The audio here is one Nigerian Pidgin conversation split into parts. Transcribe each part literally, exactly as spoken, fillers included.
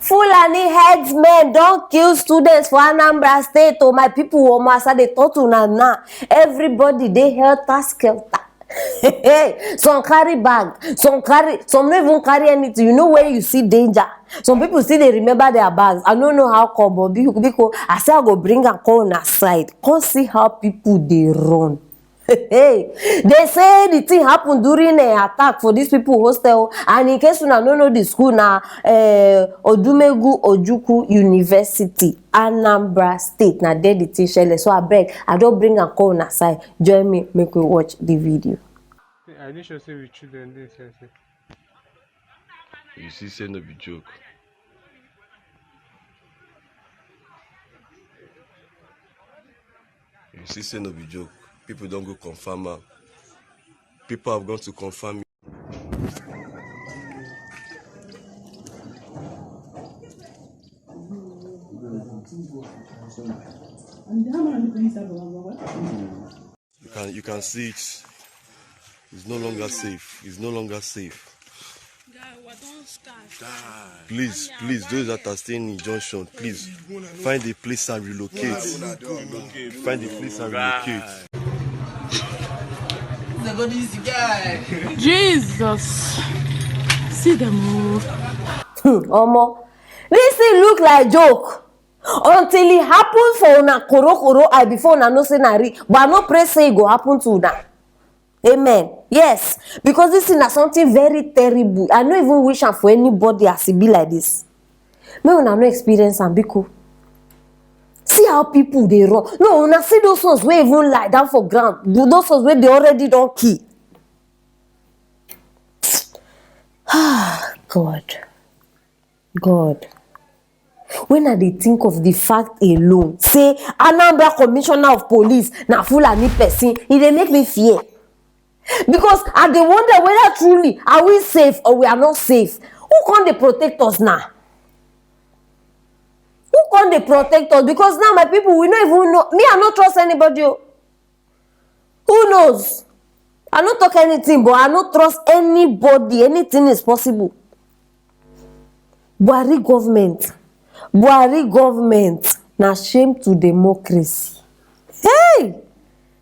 Fulani headsmen don kill students for Anambra State. Oh, my people, oh, as I dey talk to una now, everybody dey helter skelter. Some carry bag, some carry, some no even carry anything. You know where you see danger. Some people still dey remember their bags. I no know how come, but biko, biko, I say I go bring am come una side. Come see how people dey run. Hey, they say the thing happen during a attack for these people hostel, and in case una no know the school na uh, Odumegu Ojukwu University, Anambra State, na there the thing shele. So abeg, I don bring am come una side. Join me, make we watch the video. I dey sure say with children dey sef. You see say no be joke. You see say no be joke. People don go confirm am. People have gone to confirm it. You can you can see it. It's no longer safe. It's no longer safe. Please, please, those that are staying in junction, please find a place and relocate. Find a place and relocate. Jesus. See them all. Hmm, omo, this thing look like joke. Until e happen for una korokoro eye before una know say na real. But I no pray say e go happen to una. Amen. Yes, because this thing na something very terrible. I no even wish am for anybody as e be like this. Make una no experience am, biko. See how people dey run. No, una see those ones wey even lie down for ground. Those ones wey dey already don kill. Ah, God. God. When I dey think of the fact alone, say Anambra Commissioner of Police na Fulani person, e dey make me fear. Because I dey wonder whether truly are we safe or we are not safe. Who come dey protect us now? Who come dey protect us? Because now, my people, we no even know. Me, I no trust anybody o. Who knows? I no talk anything, but I no trust anybody. Anything is possible. Buhari government, Buhari government, na shame to democracy. Hey!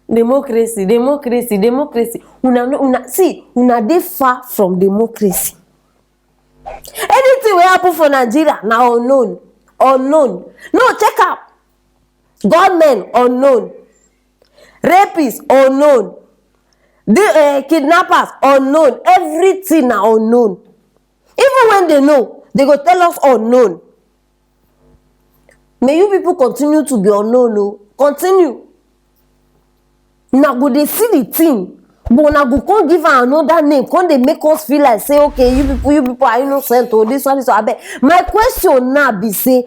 Democracy, democracy, democracy. Una no, una see, una dey far from democracy. Anything wey happen for Nigeria na unknown, unknown. No, check am. Gunmen unknown, rapists unknown, the uh, kidnappers unknown. Everything na unknown. Even when they know, they go tell us unknown. May you people continue to be unknown o. Continue. Una go dey see the thing, but una go come give am another name, come dey make us feel like say, okay, you people, you people are innocent o, this one, this one. Abeg, my question now be say,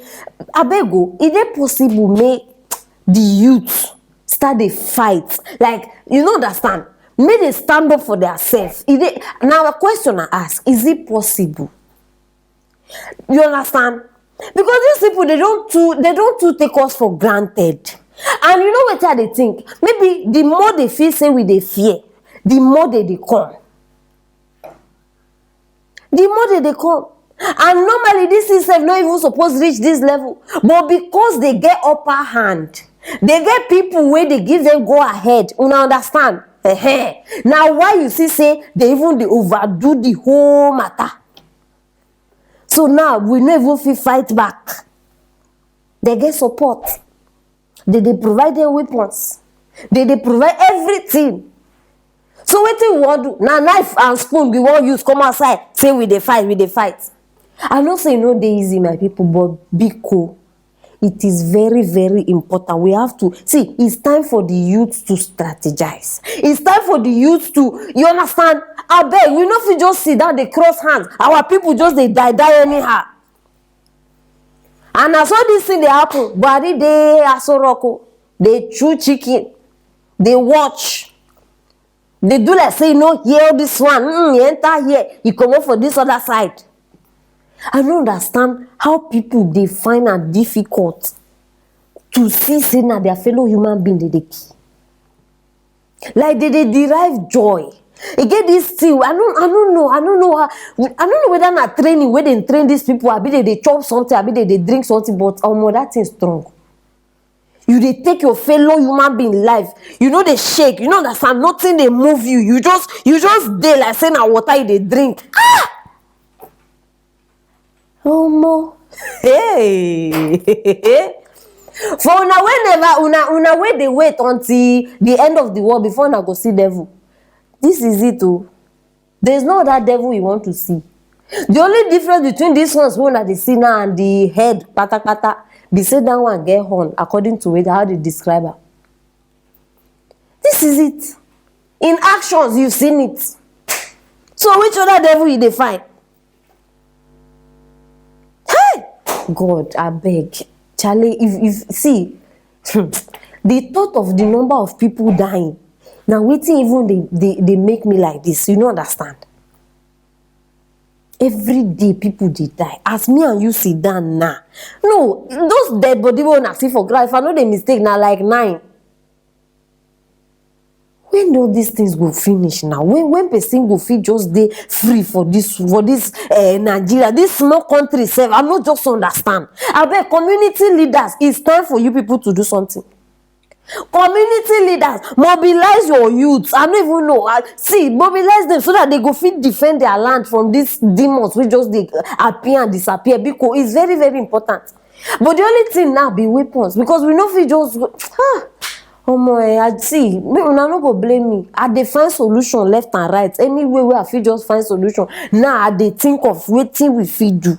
abeg o, e dey possible make the youth start dey fight? Like, you no understand? Make they stand up for their self. E dey, na question I ask, is it possible? You understand? Because these people, they don't too, they don't too take us for granted. And you know what I dey think? Maybe the more they feel say we dey fear, the more they dey come. The more they dey come. And normally, this thing sef no even suppose reach this level. But because they get upper hand, they get people wey dey give them go ahead. Una understand? Ehen. Na why you see say they even dey overdo the whole matter. So now, we no even fit fight back. They get support. They dey provide them weapons. They dey provide everything. So wetin we wan do? Na knife and spoon we wan use come outside, say we dey fight, we dey fight. I know say e no dey easy, my people, but biko, it is very, very important. We have to see, it's time for the youth to strategize. It's time for the youth to, you understand? Abeg, we no fit just sit down dey cross hands. Our people just dey die die anyhow. And na so this thing dey happen. Buhari dey Aso Rock o, dey chew chicken, dey watch, dey do like say e no hear this one. Mm, e enter here, e comot for this other side. I no understand how people dey find am difficult to see say na their fellow human being dey dey kill. Like, they dey derive joy. E get this thing, I no, I no know, I no know how, I no know whether na training wey dem train these people, abi dem dey chop something, abi dem dey drink something, but omo, that thing strong. You dey take your fellow human being life, you no dey shake, you no understand, nothing dey move you, you just, you just dey like say na water you dey drink. Ah! Omo. Hey. For una wey never, una, una wey dey wait until the end of the world before una go see devil. This is it o. There is no other devil you want to see. The only difference between these ones wey una dey see now and the head patapata be say that one get horn, according to wetin, how they describe am. This is it. In actions, you've seen it. So which other devil you dey find? Hey! God, abeg. Charlie, if, if, see, the thought of the number of people dying, na wetin even dey, dey, dey make me like this. You no understand? Every day people dey die. As me and you sit down now. No, those dead body wey una see for ground, if I no dey mistake, na like nine. When all these things go finish now? When, when person go fit just dey free for this, for this, eh, Nigeria, this small country sef? I no just understand. Abeg, community leaders, it's time for you people to do something. Community leaders, mobilize your youth. I no even know. I, see, mobilize them so that they go fit defend their land from these demons wey just dey appear and disappear. Because it's very, very important. But the only thing now be weapons, because we no fit just go, ah, omo, eh, I see. Make una no go blame me. I dey find solution left and right. Any way wey I fit just find solution. Now I dey think of wetin we fit do.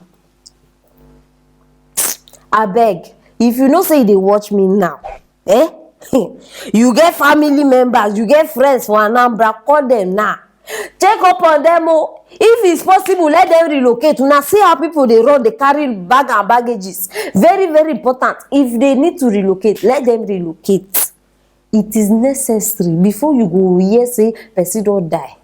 Abeg, if you know say you dey watch me now, eh? You get family members, you get friends for Anambra, call them now. Check up on them o. If it's possible, let them relocate. Una see how people dey run, dey carry bag and baggages. Very, very important. If they need to relocate, let them relocate. It is necessary before you go hear say person don die.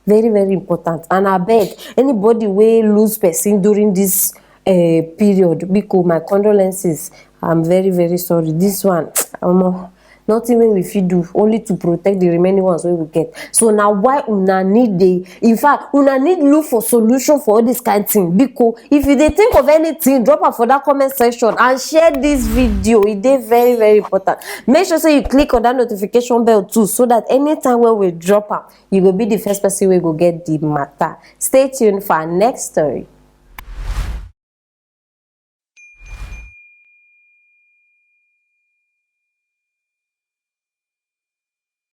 Very, very important. And abeg, anybody wey lose person during this, eh, period, biko, my condolences. I'm very, very sorry. This one, omo, nothing wey we fit do, only to protect the remaining ones wey we get. So na why una need dey, in fact, una need look for solution for all this kind thing. Biko, if you dey think of anything, drop am for that comment section and share this video. E dey very, very important. Make sure say you click on that notification bell too, so that anytime wey we drop am, you go be the first person wey go get the matter. Stay tuned for our next story.